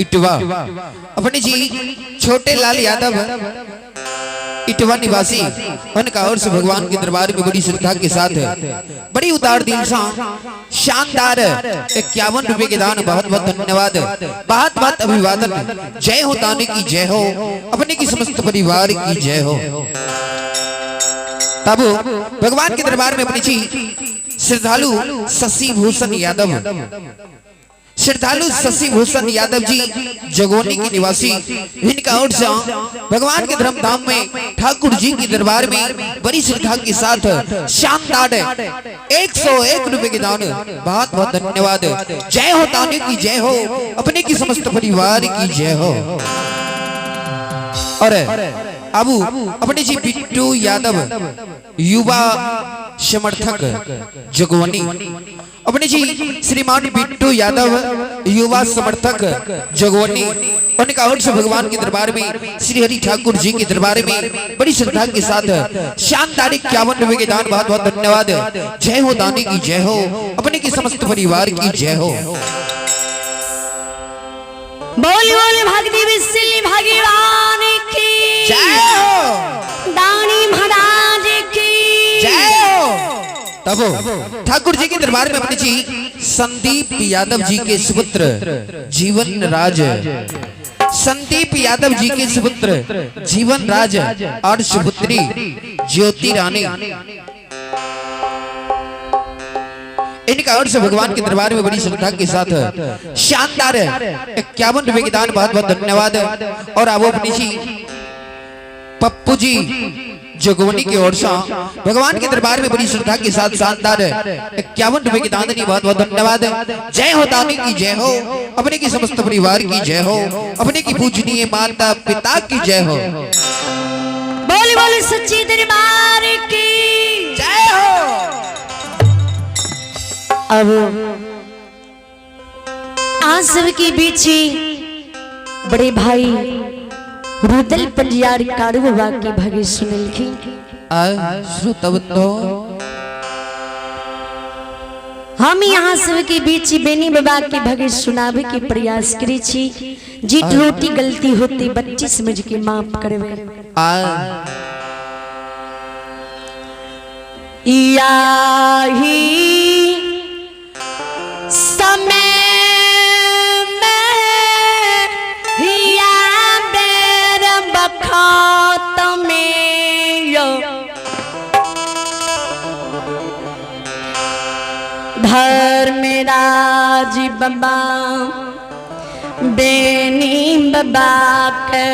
इटवा, अपने जी छोटे लाल यादव इटवा निवासी, उनका और से भगवान के दरबार में बड़ी श्रद्धा के साथ बड़ी उदार दिल सा शानदार 51 रुपए के दान। बहुत बहुत धन्यवाद, बहुत बहुत अभिवादन। जय हो दाने की जय हो, अपने की समस्त परिवार की जय हो। तब भगवान के दरबार में अपनी जी श्रद्धालु शशि भूषण यादव, श्रद्धालु शशि भूषण यादव जी जगोनी के निवासी, इनका और से भगवान के धर्म धाम में ठाकुर जी के दरबार में बड़ी श्रद्धा के साथ शानदार 101 रुपए के दान। बहुत बहुत धन्यवाद। जय हो दाने की जय हो, अपने की समस्त परिवार की जय हो। और अबू अपने जी बिट्टू यादव युवा समर्थक जगवनी, अपने जी श्रीमान बिट्टू यादव युवा समर्थक जगवनी, उनका और से भगवान के दरबार में श्री हरि ठाकुर जी के दरबार में बड़ी श्रद्धा के साथ शानदार 51 रुपए के दान। बहुत बहुत धन्यवाद। जय हो दानी की जय हो, अपने की समस्त परिवार की जय हो। बोल बोल भक्ति विश्व भगवान की जय हो, दानी महाराज की जय हो। तब ठाकुर जी के दरबार में अपने जी संदीप यादव जी के सुपुत्र जीवन राज, संदीप यादव जी के सुपुत्र जीवन राज और सुपुत्री ज्योति रानी, इनका और से भगवान के दरबार में बड़ी श्रद्धा के साथ शानदार 51 रुपए के दान। बहुत बहुत धन्यवाद। और अब अपनी जी पप्पू जी जगवनी की ओर से भगवान के दरबार में बड़ी श्रद्धा के साथ शानदार 51 रुपए की दाननी। बहुत बहुत धन्यवाद। जय हो दानी की जय हो, अपने की समस्त परिवार की जय हो, अपने की पूजनीय माता पिता की जय हो। बोल बोल सच्ची दरबार की जय हो। अब आज सबके बीच बड़े भाई रुदल पंजियार कारू बाबा के भगे सुनलखिन। श्रोतबंधो, हम यहाँ सबके बीच बेनी बाबा के भगे सुनावे के प्रयास करी छी। जीत रोटी गलती होती बच्ची समझ के माफ करवे। याही समय में या बेर बखत में यो धर्मराज बाबा बेनी बाबा के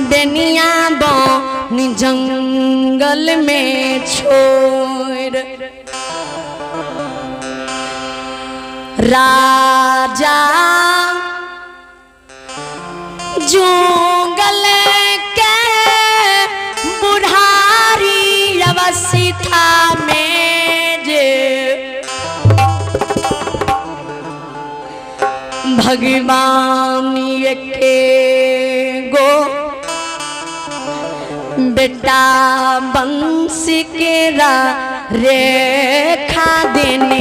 बेनिया बनी जंगल में छोड़ राजा जंगल के बुढ़ारी अवस्था में जे भगवान के गो बेटा बंश के रेखा देने।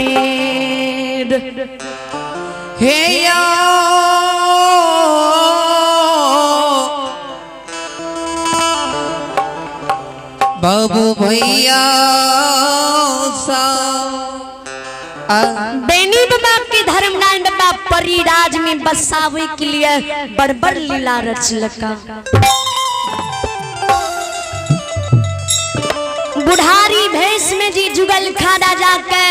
हे या बाबू भैया सा बेनी बाबा के धर्मनारायण बाबा परिराज में बसावे के लिए बड़बड़ लीला रचलका। बुढ़ारी भेष में जी जुगल खा राजा के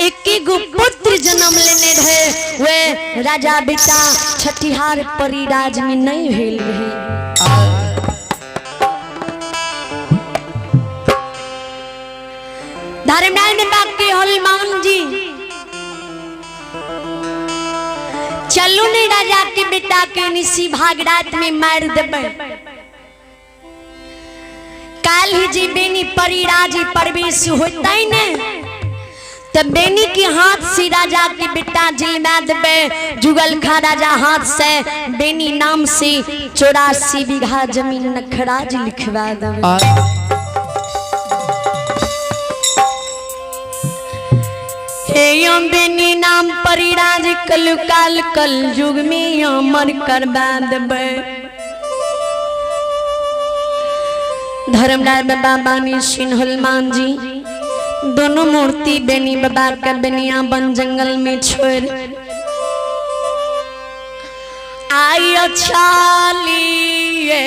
एक गो पुत्र जन्म लेने रहे, वे राजा बेटा छठिहार परिराज में नहीं भेल रहे। धर्मनारायण बाबा के हनुमान जी चलू नहीं राजा के बेटा के निशी भाग रात में मार देबै। काल ही जी बेनी परिराज प्रवेश होते ने तो बेनी के हाथ से राजा के बेटा जिलमा देबै। जुगल खा राजा हाथ से बेनी नाम से 84 बीघा जमीन नखराज लिखवा देबै। हे बेनी नाम पर परिराज कल काल कल युग में अमर करवा देबै। धर्मराज बाबा बानी सिंह हनुमान जी दोनों मूर्ति बेनी बाबा के बेनिया बन जंगल में छोड़ आई चालिए।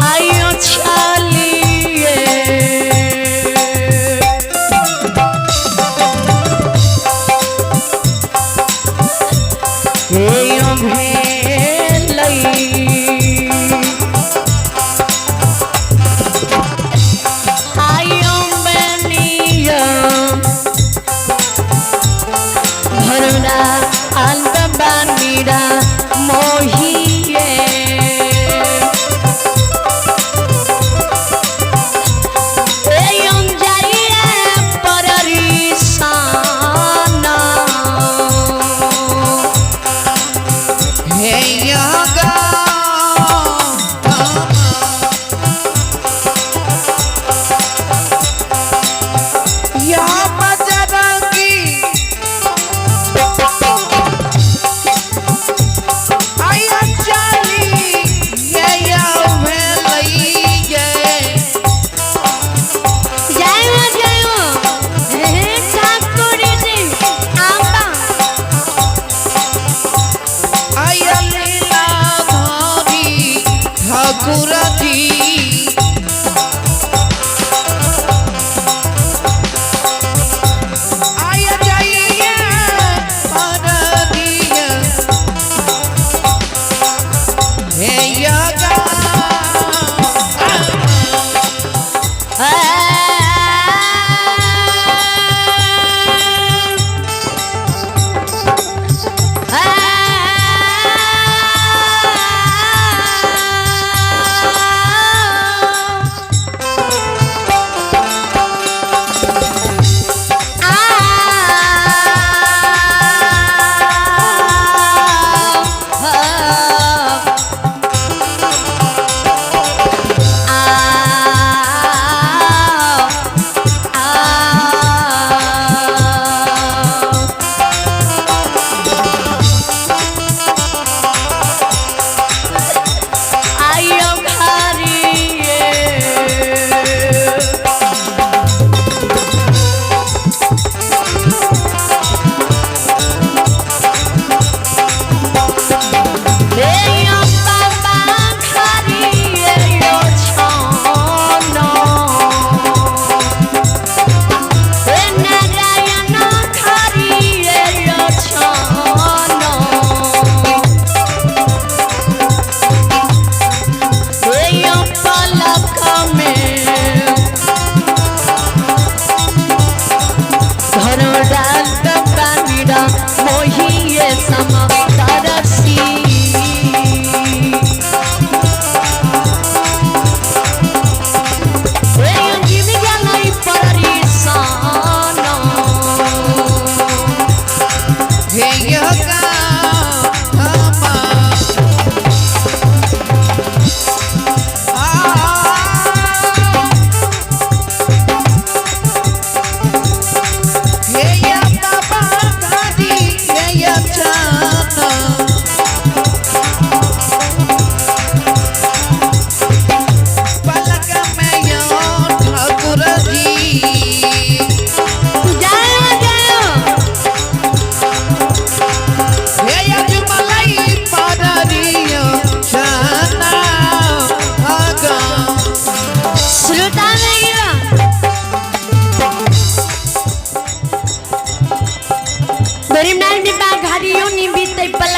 आइयो चालिए। हे भेलई आइयो बनिया भरुणा आलबानीरा मोहिए।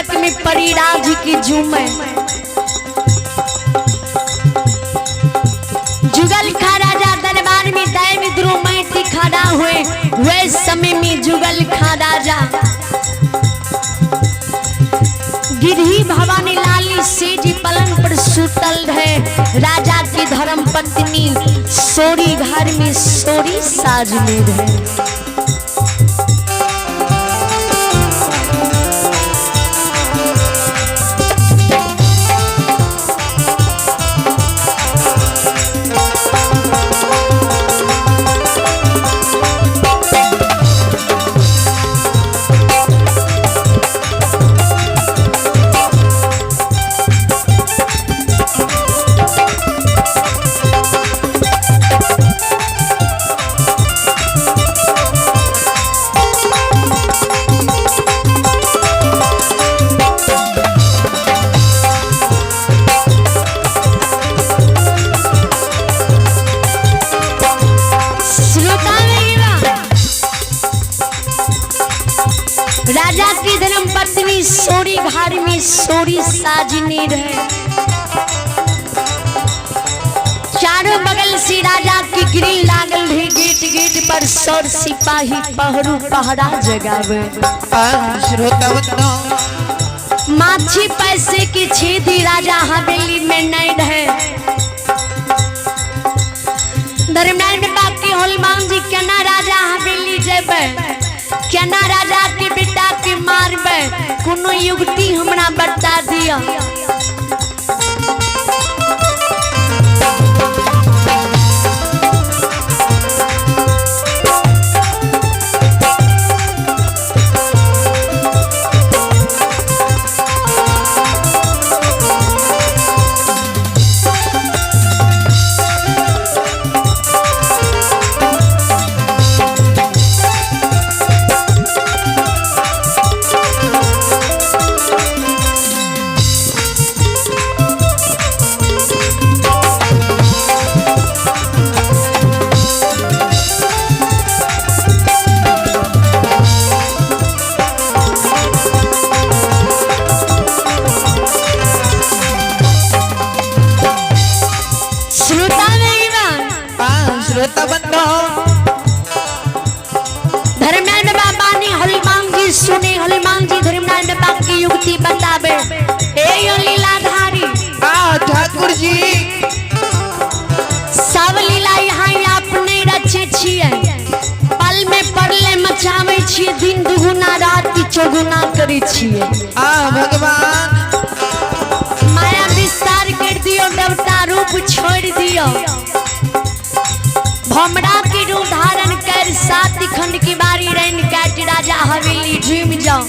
पलक में परिराज की झूमे। जुगल खा राजा दरबार में दैव द्रुमैती खड़ा हुए, वे समय में जुगल खा राजा गिरही भवानी लाली सेजी पलंग पर सुतल रहे। राजा की धर्म पत्नी सोरी घर में सोरी साज में रहे। राजा की धर्म पत्नी सोरी घर में सोरी साजनी रहे। चारों बगल से राजा की ग्रिल लागल रहे, गेट गेट पर सौर सिपाही पहरू पहरा जगावे। माछी पैसे की छेदी राजा हवेली में नहीं रहे। धर्मनारायण बाबा के हनुमान जी केना राजा हवेली जेबै, केना राजा के बेटा के मारबै, कोनो युक्ति हमरा बता दिया। श्रोता बंधो धर्मनारायण बाबा ने हनुमान जी सुने, हनुमान जी धर्मनारायण बाबा की युक्ति बतावे। ए लीलाधारी आ ठाकुर जी, सब लीला यहाँ आप नहीं रचे छिए, पल में पड़ले मचावे छिए, दिन दुगुना रात चौगुना करे छिए। आ भगवान माया विस्तार कर दियो, देवता रूप छोड़ दियो, भमरा के रूप धारण कर सात खंड की बारी रैन काट राजा हवेली झूम जाओ।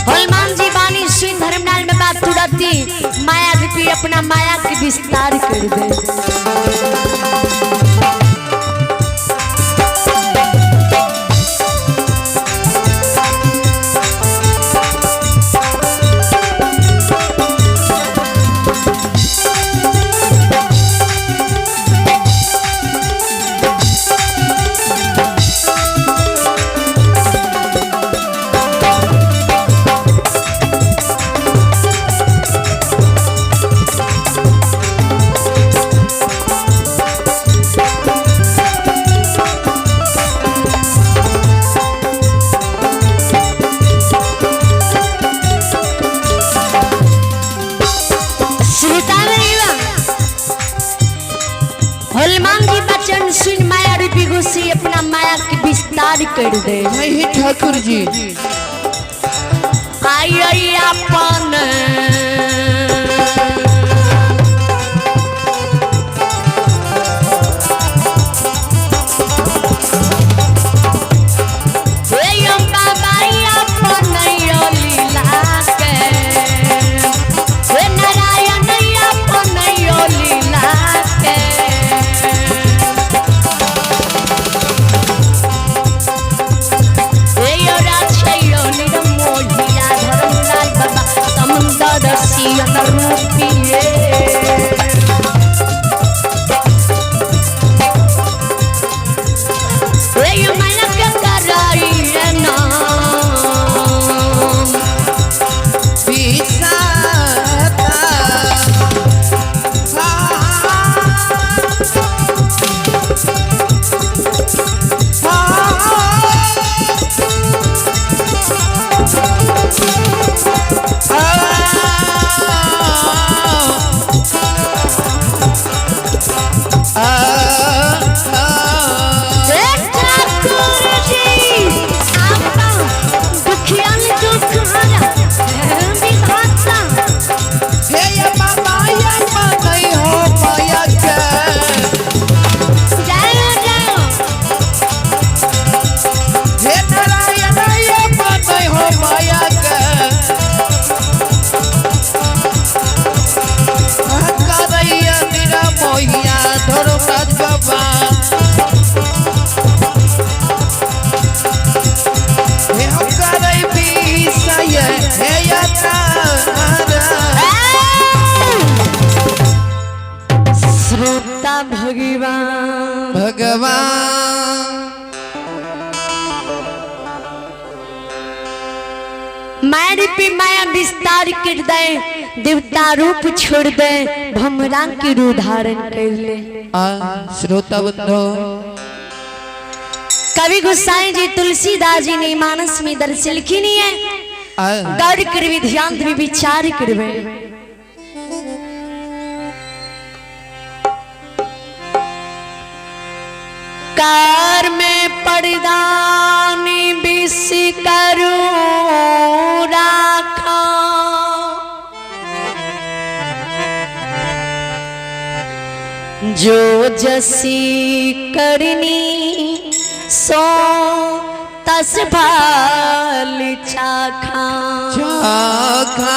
हनुमान जी बानी सुन धर्मनारायण बाबा तुरंत माया रूपी अपना माया के विस्तार कर दे। हनुमान जी बचन सुन माया रूपी घुसी अपना माया के विस्तार कर दे। नहीं ठाकुर जी आई आई अपन माया रूपी माया विस्तार कर दे, देवता रूप छोड़ दे, भमरा के रूप धारण कर ले। आ श्रोता बंधु कवि गोसाई जी तुलसीदास जी ने मानस में दर्श लिखी नहीं है। आ गौर करवे, ध्यान देवे, विचार करवे। कार में परदानी बिस करूं राखा, जो जसी करनी सो तस भाल चाखा। चाखा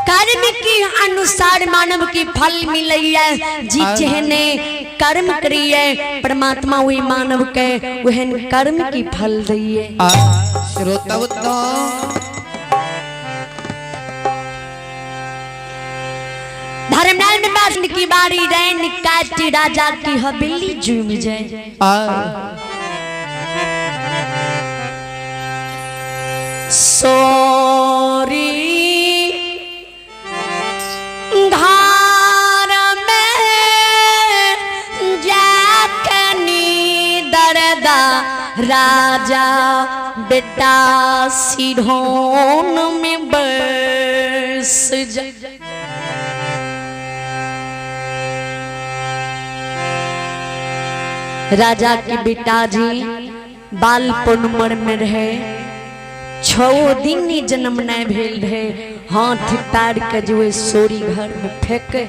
कर्म के अनुसार मानव के फल मिलैया। जी जेहने कर्म करिए परमात्मा वही मानव के वहन कर्म की फल दैये। आ श्रोता बंधु धर्मनारायण बासन की बारी रैन काटी राजा की हवेली जुम जाए। आ सोरी धार में जाकनी दरदा राजा बेटा सिरहोन में बस जा। राजा के बेटा जी बालपन उम्र में रहे, 6 दिन ही जन्म नहीं भेल रहे, हाथ तार के जो सोरी घर में फेंके।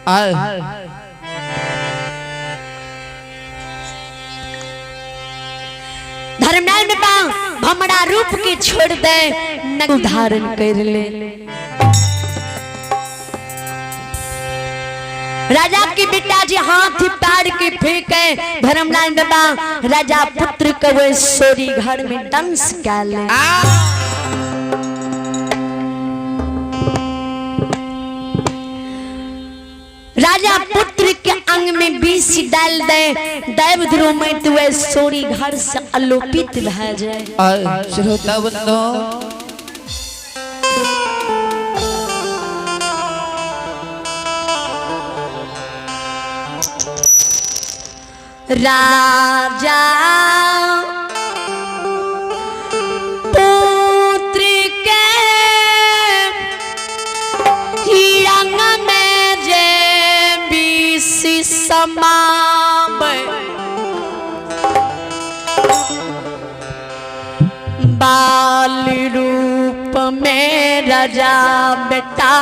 आ धर्मनारायण बा हमरा रूप के छोड़ दे न धारण कर ले। राजा के बेटा जी हाथ पैर के फेंके, धर्मनारायण बाबा राजा पुत्र के वे सोरी घर में डांस कर ले। राजा पुत्र के अंग में विष डाल दे, दैव ध्रुव में तो वे सोरी घर से अलोपित भा जाए। आ श्रोता बंधु राजा पुत्र के रंग में जे विष समावे, बाल रूप में राजा बेटा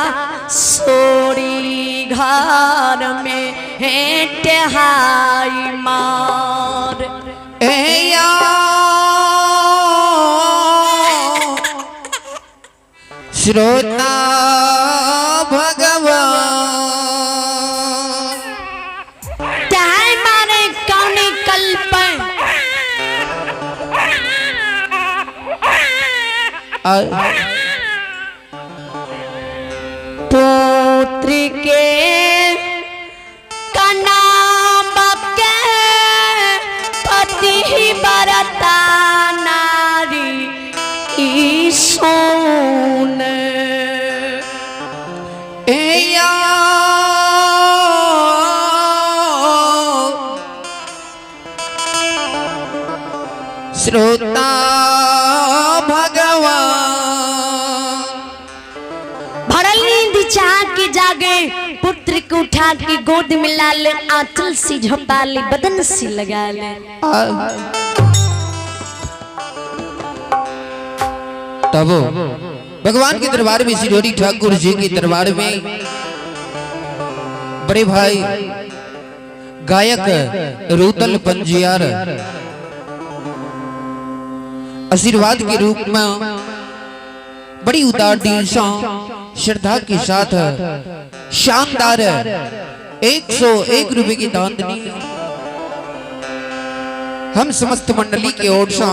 सोरी घर में टेहाई मार। ए या श्रोता भगवान टेहाई मारे कौने कल्प आ पुत्र के कनाम के पति बरता नारी ई सोन। ए या श्रोता भगवान भरल नींद चाह के जागे, पुत्र को उठा के गोद में ला ले, आंचल से झपा ले, बदन से लगा ले। तब भगवान के दरबार में सिरोरी ठाकुर जी के दरबार में बड़े भाई गायक रूदल पंजियार आशीर्वाद के रूप में बड़ी उदार दिल से श्रद्धा के साथ शानदार 101 रुपए की दान दी। हम समस्त मंडली के ओर से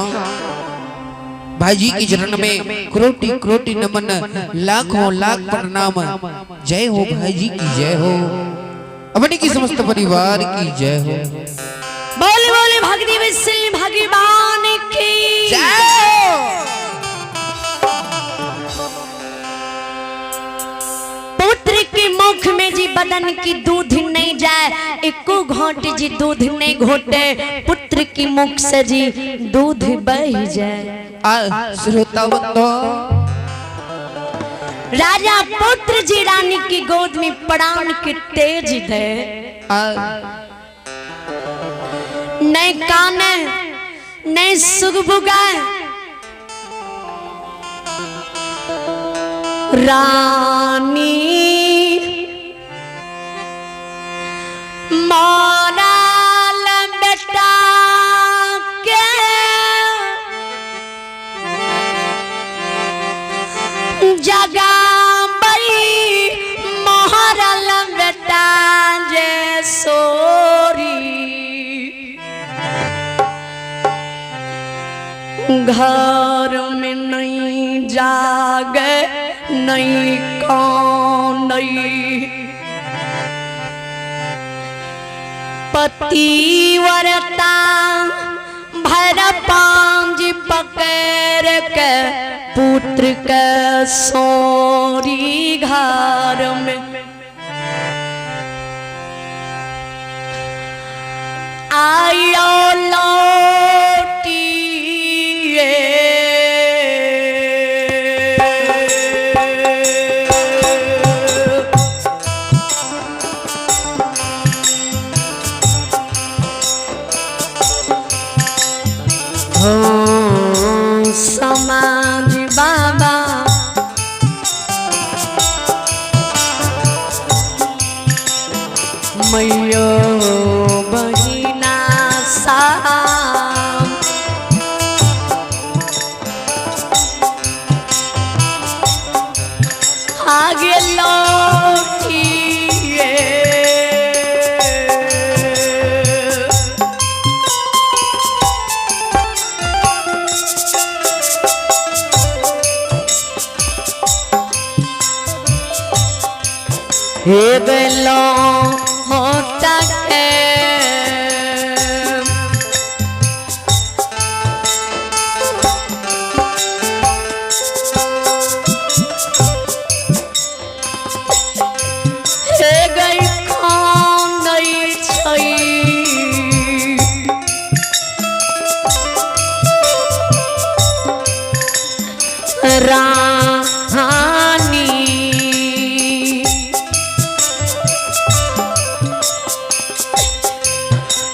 भाई जी की चरण में क्रोटी क्रोटी नमन, लाखों लाख प्रणाम। जय हो भाई जी की जय हो, अपने की समस्त परिवार की जय हो। बोले बोले भक्ति विश्व जी दूध नहीं घोटे, पुत्र की मुख से जी दूध बह जाए। आ श्रोता बंधु राजा पुत्र जी रानी की गोद में प्राण के तेज दे। आ नहीं काने नहीं सुगबुगाए, रानी माराल बेटा के जगाबई, मोहरल बेटा जे सोरी, घर में नहीं जागे नहीं कौन पतिव्रता भर पांज पकड़ के पुत्र के सोरी घर में आयो लौटिए। हो समाज बाबा मैयो बहिना सा आगे लौटिए। हे बेलो होता है हे गई कौन नहीं छई, रानी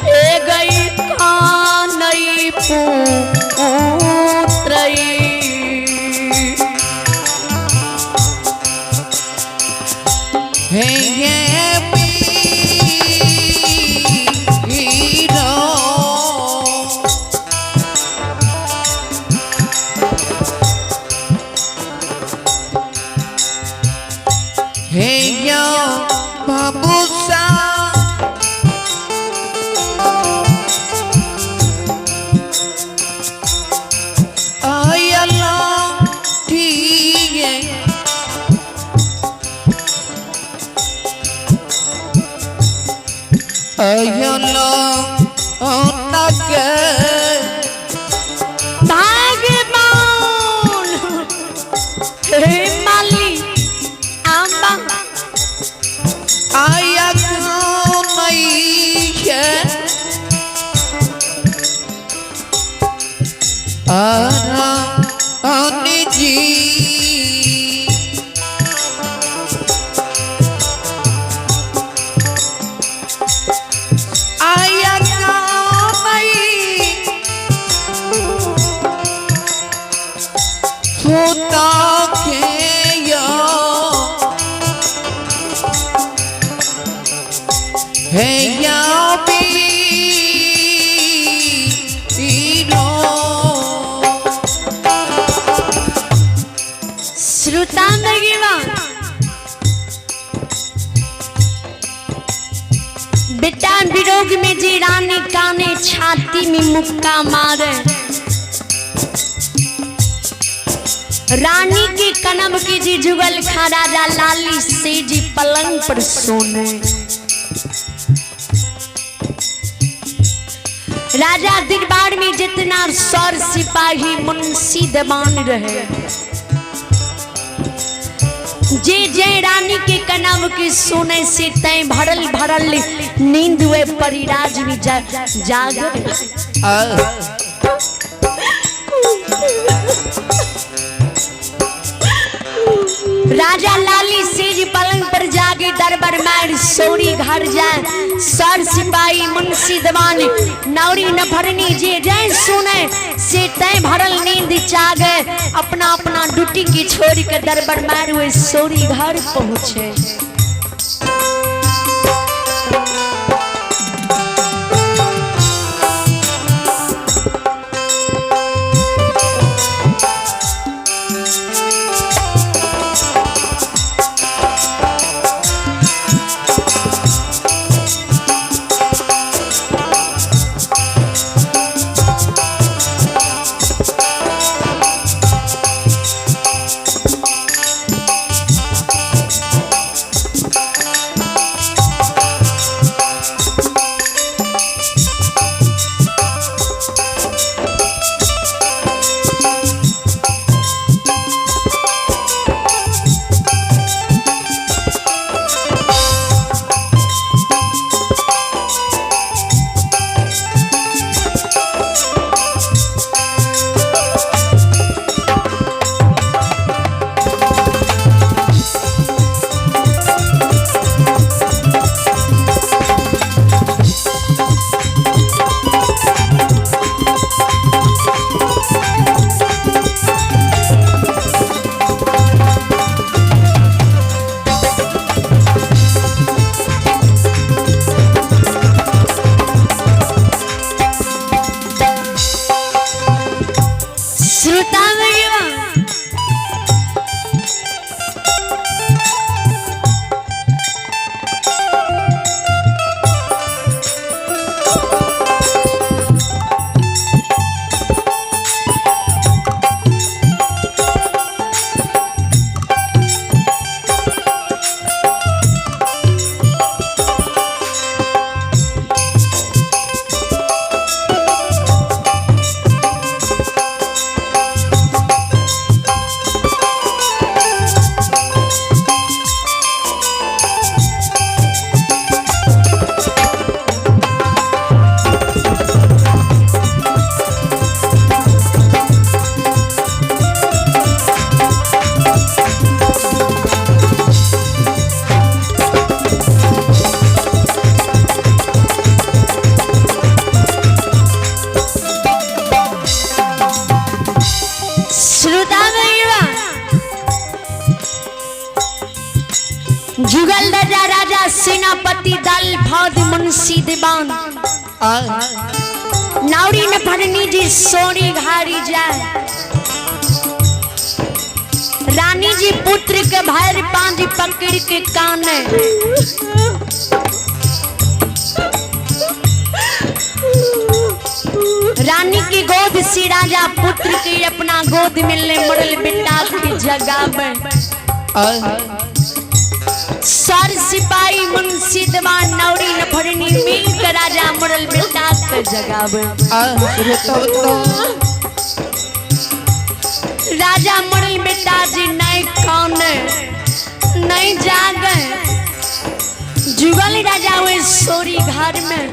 हे गई कानई पुत्रई। हे ये पीरो हे यो बाबूसा आया लौटिए। अयलो तक भगवान हे माली आंबा आया नहीं है आनी जी आया नहीं होता के यो है या पीरो श्रुता भगवान बेटा विरोग में जी रानी काने छाती में मुक्का मारे, रानी की कनब की जी जुगल खा राजा लाली से जी पलंग पर सोने। राजा दरबार में जितना सर सिपाही मुंशी दीवान रहे, जे जे रानी के कनाव के सुने से तय भरल भरल नींद वे परिराज भी जाग। राजा लाली सेज पलंग पर जागे दरबार मार सोरी घर जाए, सर सिपाही मुंशी दीवान नौरी नफरनी जे जय सुने से तय भरल नींद जागे, अपना अपना ड्यूटी की छोड़ के दरबार मार हुए सोरी घर पहुँचे। जुगल राजा राजा सेनापति दल फौज मुंशी दीवान नावरी न फरनी जी सोनी घारी जाए, रानी जी पुत्र के भर पांच पकड़ के कान रानी की गोद से राजा पुत्र के अपना गोद मिलने मरल बेटा के जगावे। सर सिपाही मुंशी दीवान नौरी नफरनी मिल के राजा मरल बेटा के जगावे। राजा मरल बेटा जी नहीं कौन नहीं जागे, जुगल राजा हुए सोरी घर में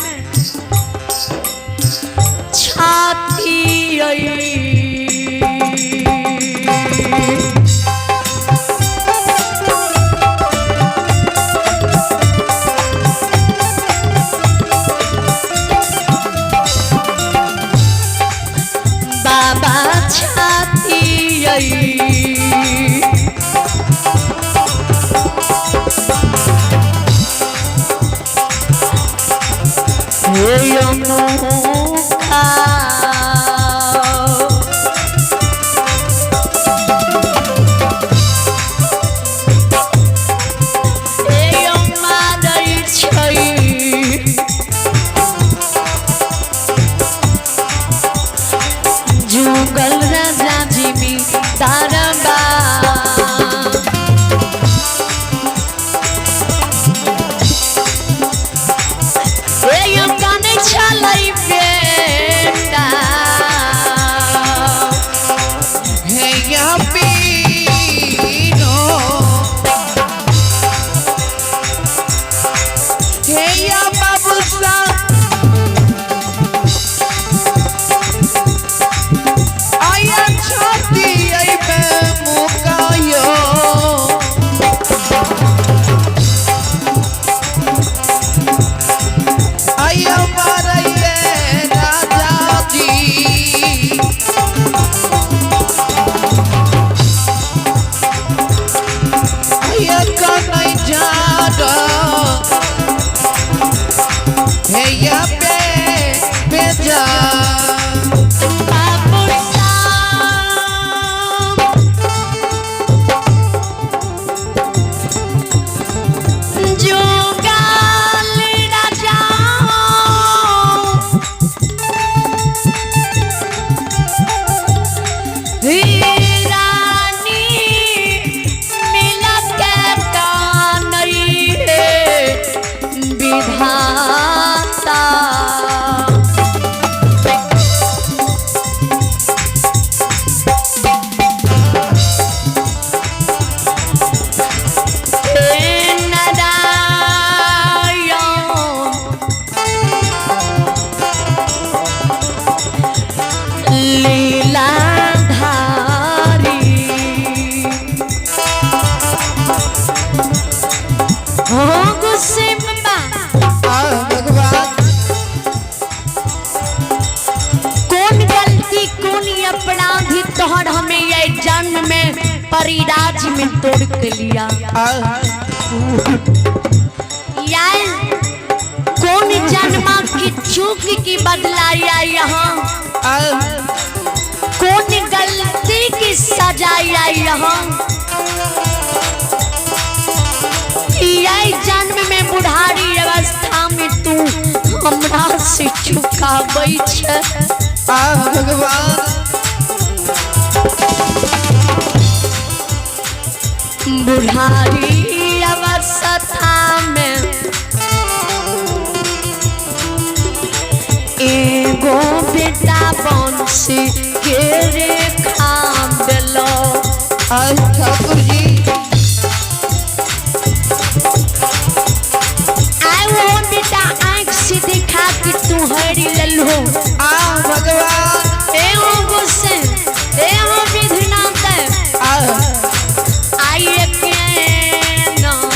छाती आई। बाबा छाती आई। जुगल राजा जी तारबा ये कन्है जाड़ा हे या पे बेजा। बाबू साहब, जो गाल राजा रानी मिलत के कानई हे विधाता। हे नारायण लीलाधारी हो गुस्से बाबा। आ भगवान। कौन गलती कौन अपराधी तोहर हमें ये जन्म में परिराज में तोड़ के लिया। आ यार कौन जन्मा की चूक की बदला या यहाँ, आ कौन गलती की सजा या यहाँ। यही जन्म में बुढ़ारी अवस्था में तू हमरा से चुकाबै छै। आ भगवान। बुढ़ारी अवस्था में एगो बेटा बंसी के रेखा देलो। आ ठाकुर जी। आए वो बेटा आँख से देखा कि तू हरी लल्हो। आ भगवान। ए हो गुस्से ए हो विधनाथ आ आइए के नाम।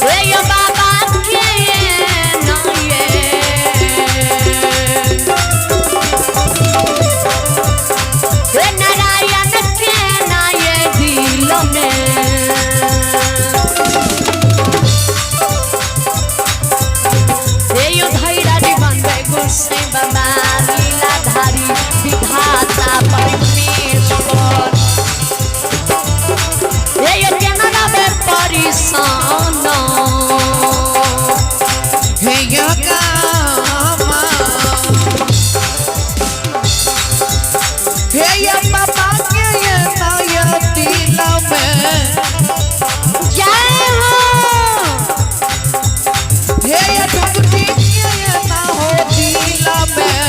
ए यो बाबा के नाम ये। ए नारायण के ना ये दिल में। ए यो धैर्य बनबै गोसाई बाबा लीलाधारी विधाता परमेश्वर। ए यो केना रहबै परेशान। हे या कामा हे या बाबा के ये नया दिल में। जय हो। हे या ठाकुर जी के ये ना हो दिल में।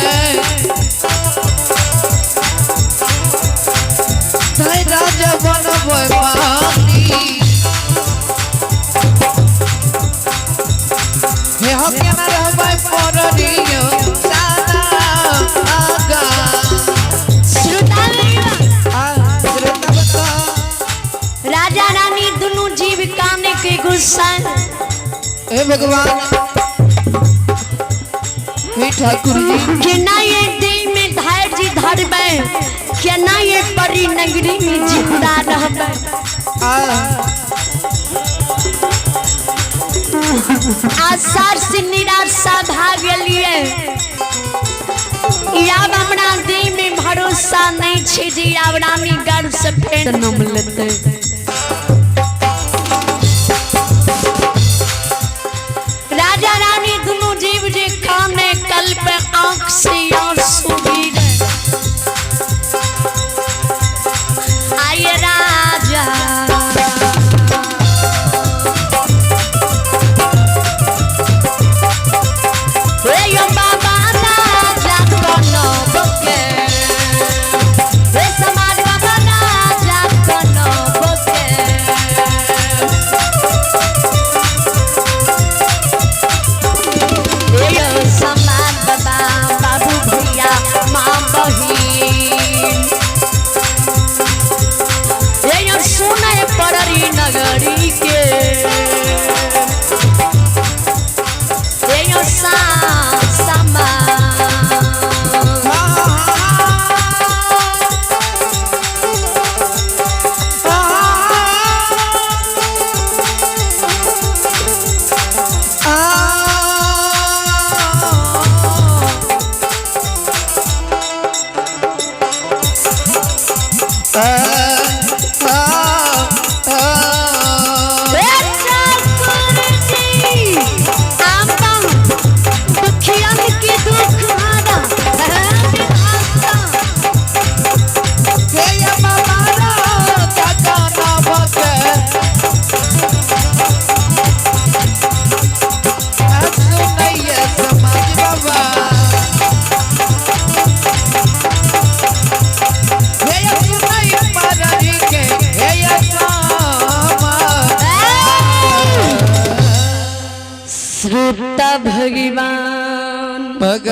धै राजा बनबै पानी हे हो केना रहबै पररियो सादा आगा। श्रोता आ श्रोता बता। राजा रानी दुनू जीव काने के गुस्सा। हे भगवान हे ठाकुर जी। केना ये दिल में धैर्य धरबै, केना ये परी नगरी में जिंदा रहबै। आ आशा से निराशा भा गेलियै। आब हमरा दिल में भरोसा नहीं छै जे आब रानी गर्भ से फेर जन्म लेतै। राजा रानी दुनू जीव जे काने कल पे आंख से आंसू गिरे। आइए राजा हे यो बाबा राजा कनब के, हे समाज बाबा राजा कनब नगरी के। ए सा समा ए ठाकुर जी आपन दुखियन के दुख हरा विधाता। श्रोता भगवान भगवान।